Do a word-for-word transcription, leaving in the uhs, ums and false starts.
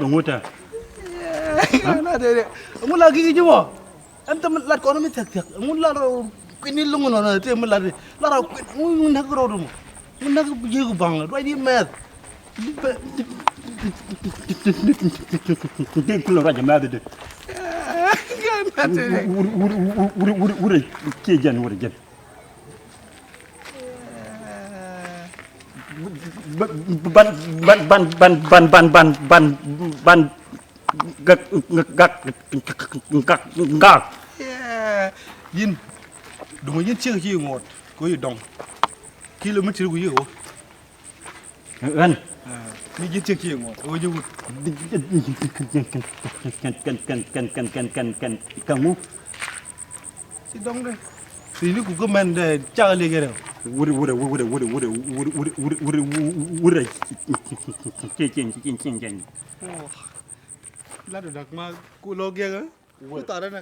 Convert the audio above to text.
kɛ ŋut tɛ. Na dee dee. Ŋut la gi̱i̱ ji̱ mɔ. Ɛn te mi lat kɔn mi thia̱k thia̱k. Ŋut la rɔ kuini luŋ nɔ na te mi lat. La rɔ kuini ŋut näk rɔ dum. Ŋut näk ji̱ ku baŋ. Ruac di mɛth. Dee kulɛ ruac jɛ mɛth dee. Wur wur wur wur wur wur kiɛ jɛn wur jɛn. Ban ban ban ban ban ban ban ban ban gak gak gak gak. Yin duŋ yin ciek ci ŋuɔt ko yi dɔŋ kilometer ku yi wä. Ɣän mi ji̱ ciek ci ŋuɔt ko yi wut. Kɛ ŋu? Ci dɔŋ de. Ci ni ku kä mɛn de cak li kɛ rɛw. Wut wut wut wut wut wut wut wut wut wut wut wut. Lat dak ma ku lɔ gɛk. Ku tarɛ nɛ.